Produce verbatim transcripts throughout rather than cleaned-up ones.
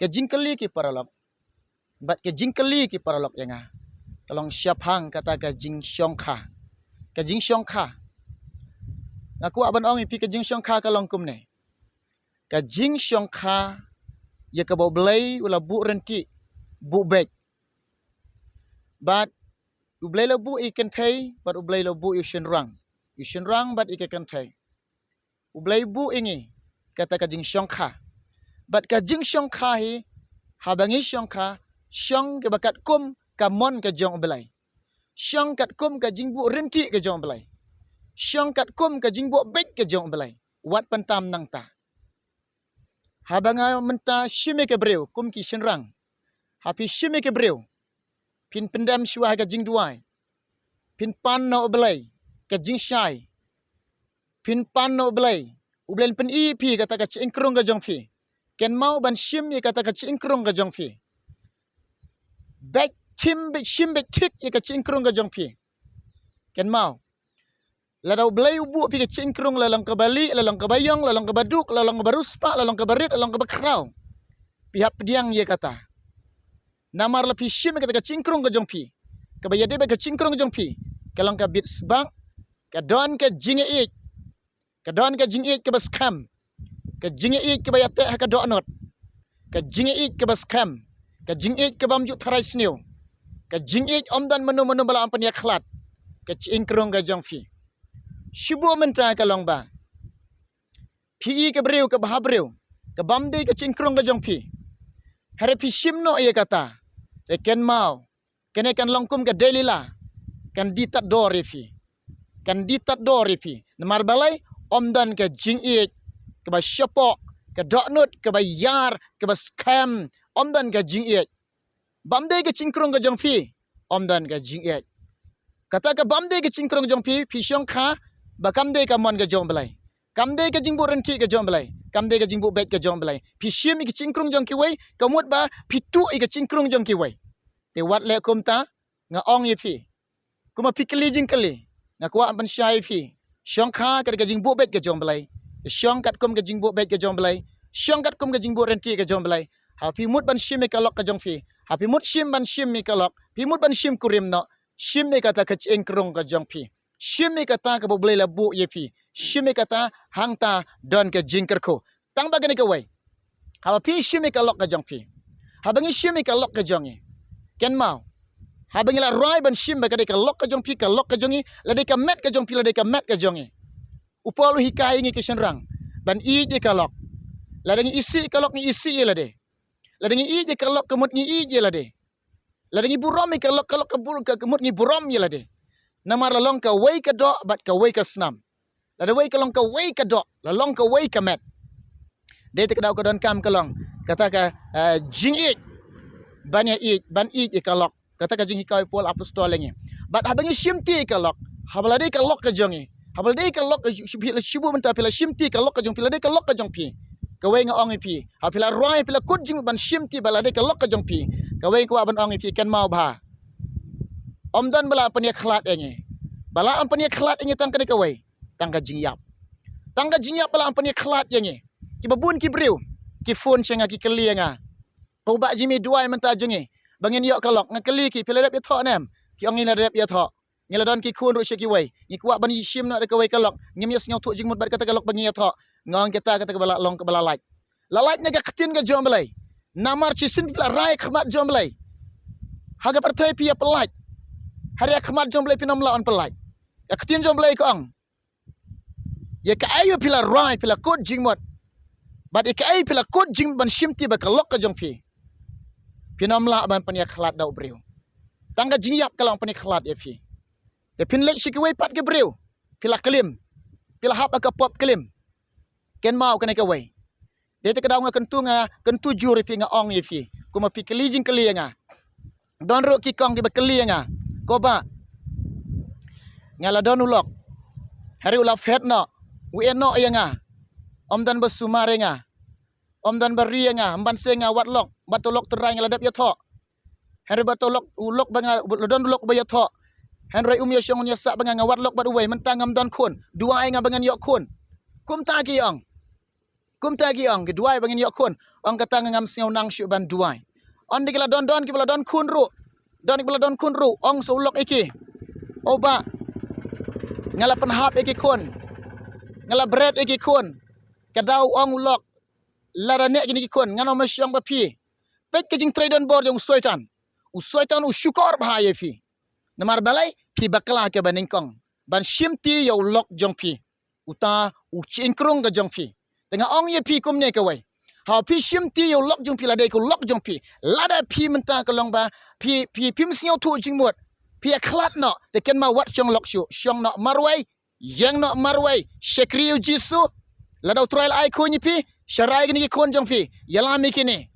Ka jingkylli ki paralok, bad ka jingkylli ki paralok ïa nga, ka long shaphang kata ka jingshongkha. Ka jingshongkha. Nga kwah ban ong ïa phi ka jingshongkha ka long kumne. Ka jingshongkha ïa kaba U Blei u la buh ryntih, buh beit. Bad U Blei la buh ïa ka kynthei, bad U Blei la buh ïa u shynrang. Ïa u shynrang bad ïa ka kynthei. U Blei buh ïa ngi kata ka jingshongkha. Bad ka jingshongkha hi, haba ngi shongkha, shong kaba katkum ka mon ka jong U Blei. Shong katkum ka jingbuh ryntih ka jong U Blei. Shong katkum ka jingbuh beit ka jong U Blei. Wat pyntam nangta. Haba nga mynta shim ïa ka briew kum ki shynrang. Ha phi shim ïa ka briew, phin pyndem shuwa ha ka jingduwai. Phin pan na U Blei ka jingshai. Phin pan na U Blei. U Blei un pyni ïa phi kata ka jingkrung ka jong phi. Kynmaw ban shim ïa kata ka jingkrung ka jong phi. Beit shim, beit shim, beit thik ïa ka jingkrung ka jong phi. Kynmaw. Lada U Blei u buh phi ka jingkrung, la long kaba lieh, la long kaba ïong, la long kaba duk, la long kaba riewspah, la long kaba rit, la long kaba khraw, phi hap pdiang ïa kata. Namar la phi shim ïa kata ka jingkrung ka jong phi, kaba ïadei bad ka jingkrung ka jong phi, ka long ka bit sbak, ka don ka jingïeit, ka don ka jingïeit kaba skhem, ka jingïeit kaba ïateh ha ka dohnud, ka jingïeit kaba skhem, ka jingïeit kabym ju tharai sniew, ka jingïeit ym don mano mano ba lah ban pynïakhlad ka jingkrung ka jong phi. Shu buh mynta ka long ba phi i ka briew kaba ha briew, kabym dei ka jingkrung ka jong phi. Hynrei phi shim noh ïa kata, te kynmaw, kane kan long kum ka Delila, kan die tad dor ïa phi. Kan die tad dor ïa phi. Namar balei? Ym don ka jingïeit kaba shapoh, ka dohnud kaba ïar, kaba skhem. Ym don ka jingïeit. Bym dei ka jingkrung ka jong phi, ym don ka jingïeit. Kata kabym dei ka jingkrung jong phi, phi shongkha ba kam dei ka mon ka jong U Blei, kam dei ka jingbuh ryntih ka jong U Blei, kam dei ka jingbuh beit ka jong U Blei. Phi shim ïa ka jingkrung jong kiwei, ka mut ba phi tuh ïa ka jingkrung jong kiwei. Te wat leh kumta, nga ong ïa phi. Kumba phi kylli jingkylli, nga kwah ban shai ïa phi. Shongkha ka dei ka jingbuh beit ka jong U Blei. Shong katkum ka jingbuh beit ka jong U Blei. Shong katkum ka jingbuh ryntih ka jong U Blei. Ha phi mut ban shim ïa ka lok ka jong phi, ha phi mut shim ban shim ïa ka lok, phi mut ban shim kurim noh, shim ïa kata ka jingkrung ka jong phi. Shim ïa kata kaba U Blei la buh ïa phi. Shim ïa kata, hangta don ka jingkyrkhu. Tang ba kane kawei. Haba phi shim ïa ka lok ka jong phi, haba ngi shim ïa ka lok ka jong ngi, kynmaw, haba ngi la rwai ban shim ba ka dei ka lok ka jong phi, ka lok ka jong ngi, la dei ka met ka jong phi, la dei ka met ka jong ngi. U Paul u hikai ïa ngi ki shynrang ban ïeit ïa ka lok. Lada ngi isih ïa ka lok, ngi isih ïa lade. Lada ngi ïeit ïa ka lok, ka mut ngi ïeit ïa lade. Lada ngi burom ïa ka lok, ka lok ka bur-, ka, ka mut ngi burom ïa lade. Namar la long kawei ka doh bad kawei ka snam. Lada wei ka long kawei ka doh, la long kawei ka met. Dei te ka daw ka donkam ka long kata ka, eh, jingïeit, ban ïa ïeit, ban ïeit ïa ka lok. Kata ka jinghikai u Paul apostol ïa ngi. Bad haba ngi shimti ïa ka lok, haba la dei ka lok ka jong ngi, haba la dei ka lok ka ju-, shu-, phi la shu buh mynta, phi la shimti ïa ka lok ka jong phi, la dei ka lok ka jong phi. Kawei nga ong ïa phi, haba phi la rwai, phi la kut jingmut ban shimti ba la dei ka lok ka jong phi, kawei nga kwah ban ong ïa phi, kynmaw bha. Ym don ba lah ban pynïakhlad ïa ngi. Ba lah ban pynïakhlad ïa ngi tang kane kawei, tang ka jingïap. Tang ka jingïap ba lah ban pynïakhlad ïa ngi. Kiba bun ki briew ki phone sha nga, ki kylli ïa nga, "Ko Bah Jimmy, duwai mynta jong ngi ba ngin ïoh ka lok." Nga kylli ki, "Phi la dep ïathoh ne em?" Ki ong, "Ngi la dep ïathoh. Ngi la don ki khun ruh sha kiwei. Ngi kwah ban ïashim noh da kawei ka lok. Ngim ïohsngew thuh jingmut bad kata ka lok ba ngi ïathoh." Nga ong, "Kata, kata kaba la long kaba la lait. La lait na ka ktien ka jong U Blei. Namar shisien phi la rai ha khmat jong U Blei, ha ka pyrthei phi ïa pyllait. Hynrei ha khmat jong U Blei phin ym lah ban pyllait. Ka ktien jong U Blei ka ong, ïa kaei ba phi la rwai, phi la kut jingmut, bad ïa kaei phi la kut jingmut ban shimti ba ka lok ka jong phi, phin ym lah ban pynïakhlad da u briew. Tang ka jingïap ka lah ban pynïakhlad ïa phi. Te phin leit sha kiwei pat ki briew, phi la klim, phi la hap ha ka pop klim." Kynmaw kane kawei. Dei te ka daw nga kyntu, nga kyntu jur ïa phi, nga ong ïa phi. Kumba phi kylli jingkylli ïa nga. Don ruh ki kong kiba kylli ïa nga, "Ko Bah, nga la don u lok, hynrei u la phet noh, u ïeh noh ïa nga. Ym don ba sumar ïa nga. Ym don ba ri ïa nga, ym ban seng ïa nga, wat lok, bad u lok tynrai nga la dep ïathoh. Hynrei bad u lok, u lok ba nga, la don u lok ba ïathoh. Hynrei um ïashong, un ïasah bad nga, nga wat lok bad uwei, mynta ngam don khun. Duwai ïa nga ba ngan ïoh khun." Kumta ki ong. Kumta ki ong, ki duwai ba ngin ïoh khun. Ong kata nga ngam sngew nang shuh ban duwai. Ong de ki la don don, ki ba la don khun ruh. Don ki ba la don khun ruh, ong sa u lok ïa ki. O Bah, nga la pynhap ïa ki khun. Nga la bret ïa ki khun. Ka daw ong u lok. Lada neh kine ki khun, ngan ym shong bad phi. Peit ka jingtrei donbor jong u Soitan. U Soitan u shukor bha ïa phi. Namar balei, phi bakla kaba nyngkong ban shimti ïa u lok jong phi. Uta u shyieng krung ka jong phi. Te nga ong ïa phi kumne kawei. Haba phi shimti ïa u lok jong phi, la dei ka lok jong phi. Lada phi mynta ka long ba phi, phi, phim sngewthuh jingmut. Phi ïakhlad noh, te kynmaw wat shong lok shuh, shong noh marwei, ïeng noh marwei, shakri ïa u Jisu. Lada u Trai la ai khun ïa phi, sharai kine ki khun jong phi, ïalam ïa kine.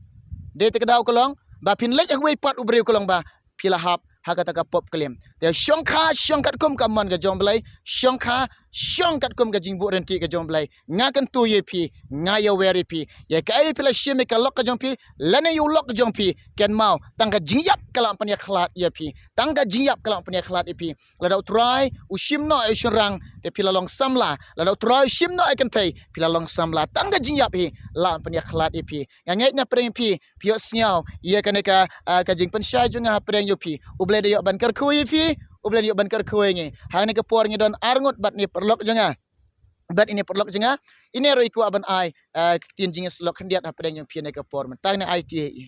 Dei te ka daw ka long ba phin leit ha kawei pat u briew ka long ba phi la hap ha kata ka pop klim. Te shong kha, shong katkum ka mon ka jong u Blei, shong kha, shong katkum ka jingbuh rynti ka jong u Blei. Nga kyntu ïa phi, nga ïawer ïa phi. Ïa kaei phi la shim ïa ka lok ka jong phi, lane ïa u lok ka jong phi, kynmaw, tang ka jingïap ka lah pynïakhlad ïa phi. Tang ka jingïap ka lah pynïakhlad ïa phi. Lada u Trai u shim noh ïa u shynrang, te phi la long samla. Lada u Trai u shim noh ïa kynthei, phi la long samla. Tang ka jingïap hi lah pynïakhlad ïa phi. Nga ngeit na pdeng phi, phi ïohsngew ïa kane ka, ah, ka jingpynshai jong nga ha pdeng jong phi. U Blei da ïoh ban kyrkhu ïa phi, U Blei da ïoh ban kyrkhu ïa ngi. Ha kane ka por ngi don arngut bad ine i paralok jong nga. Bad ine i paralok jong nga, ine ruh i kwah ban ai, ah, ka ktien jingïasyllok khyndiat ha pdeng jong phi ha kane ka por. Mynta ngan ai ïa i.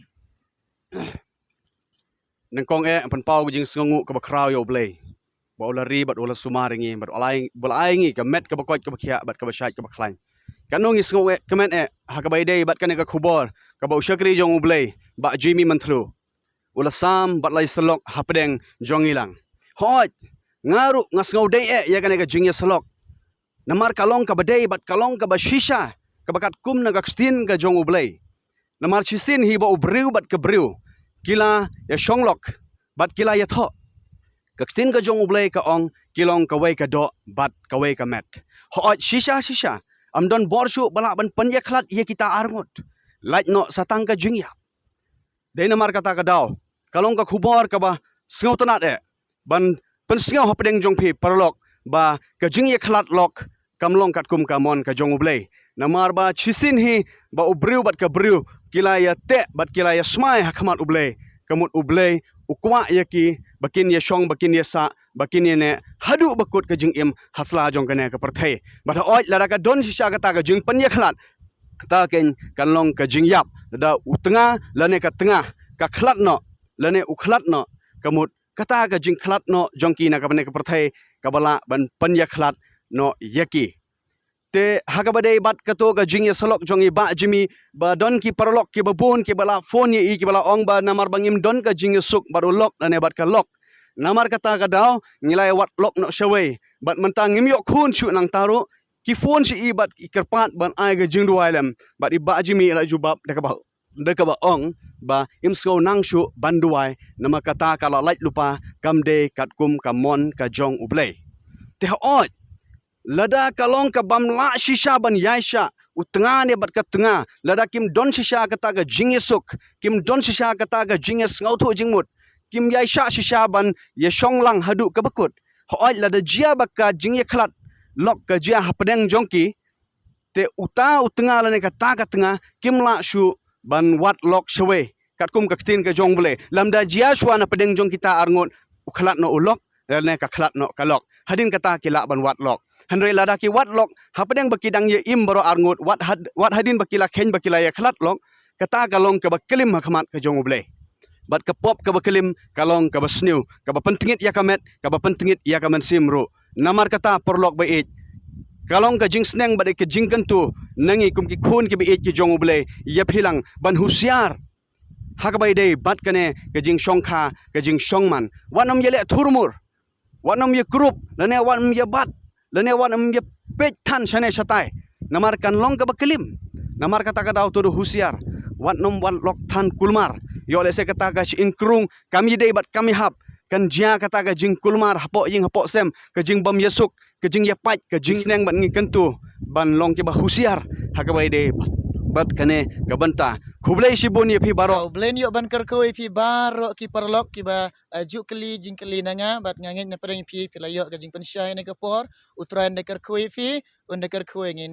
Nyngkong eh, pynpaw ka jingsngewnguh kaba khraw ïa U Blei. Ba u la ri bad u la sumar ïa ngi, bad u la ai, ba u la ai ngi ka met kaba koit kaba khiah, bad kaba shait kaba khlaiñ. Katno ngi sngew eh, kmen eh, ha kaba ïadei bad kane ka khubor, kaba u shakri jong U Blei, Bah Jimmy Myntdu, u la sam bad la ïasyllok ha pdeng jong ngi lang. Hooid, nga ruh nga sngew dei eh ïa kane ka jingïasyllok. Namar ka long kaba dei bad ka long kaba shisha, kaba katkum na ka ktien ka jong U Blei. Namar shisien hi ba u briew bad ka briew ki la ïashong lok bad ki la ïathoh. Ka ktien ka jong U Blei ka ong ki long kawei ka doh bad kawei ka met. Hooid shisha shisha, ym don bor shuh ba lah ban pynïakhlad ïa kita arngut. Lait noh sa tang ka jingïap. Dei namar kata ka daw, ka long ka khubor kaba sngewtynnad eh ban pynsngew ha pdeng jong phi paralok, ba ka jingïakhlad lok kam long katkum ka mon ka jong U Blei. Namar ba shisien hi ba u briew bad ka briew ki la ïateh bad ki la ïasmai ha khmat U Blei, ka mut U Blei u kwah ïa ki ba kin ïashong, ba kin ïasah, ba kin ïaneh haduh ba kut ka jingim ha sla jong kane ka pyrthei. Bad hooid lada ka don shisha kata ka jingpynïakhlad, kata kein kan long ka jingïap. Lada u tnga lane ka tnga ka khlad noh lane u khlad noh, ka mut kata ka jingkhlad noh jong ki na kane ka pyrthei kaba lah ban pynïakhlad noh ïa ki. Te ha kaba dei bad kato ka jingïasyllok jong i Bah Jimmy, ba don ki paralok kiba bun kiba la phone ïa i, kiba la ong ba namar ba ngim don ka jingïasuk bad u lok lane bad ka lok. Namar kata ka daw ngi la ïawad lok noh shawei, bad mynta ngim ïoh khun shuh nangta ruh. Ki phone sha i bad i kyrpad ban ai ka jingduwai lem, bad i Bah Jimmy i la jubab da kaba, da kaba ong ba im sngew nang shuh ban duwai, namar kata ka la lait lypa, kam dei katkum ka mon ka jong U Blei. Te hooid, lada ka long ka bym lah shisha ban ïaishah u tnga ne bad ka tnga, lada kim don shisha kata ka jingïasuk, kim don shisha kata ka jingïasngewthuh jingmut, kim ïaishah shisha ban ïashong lang haduh kaba kut. Hooid lada jia ba ka jingïakhlad lok ka jia ha pdeng jong ki, te uta u tnga lane kata ka tnga kim lah shuh ban wad lok shawei katkum ka ktien ka jong U Blei. Lymda jia shuwa na pdeng jong kita arngut, u khlad noh u lok lane ka khlad noh ka lok, hadien kata ki lah ban wad lok. Hynrei lada ki wad lok ha pdeng ba ki dang ïa im baroh arngut, wat had-, wat hadien ba ki la kheiñ ba ki la ïakhlad lok, kata ka long kaba klim ha khmat ka jong U Blei. Bad ka pop kaba klim ka long kaba sniew, kaba pyntngit ïa ka met, kaba pyntngit ïa ka mynsiem ruh. Namar kata paralok ba ïeit, ka long ka jingsneng bad ka jingkyntu na ngi kum ki khun kiba ïeit ki jong U Blei, ïa phi lang ban husiar ha kaba ïadei bad kane ka jingshongkha, ka jingshongman. Wat nym ïaleh thurmur, wat nym ïakrup, lane wat nym ïabat, lane wat nym ïapeit than shane shatai. Namar kan long kaba klim. Namar kata ka daw to da husiar, wat nym wad lok than kulmar. Ïoh lehse kata ka shyieng krung kam ïadei bad kam ïahap, kan jia kata ka jingkulmar hapoh ïing hapoh sem, ka jingbym ïasuk, ka jingïapait, ka jingsneng bad ngi kyntu ban long kiba husiar ha kaba ïadei bad, bad kane ka bynta. Khublei shibun ïa phi baroh. U Blei un ïoh ban kyrkhu ïa phi baroh ki paralok kiba, eh, ju kylli jingkylli na nga, bad nga ngeit na pdeng phi, phi la ïoh ka jingpynshai ha kane ka por. U Trai un da kyrkhu ïa phi, un da kyrkhu ïa ngi.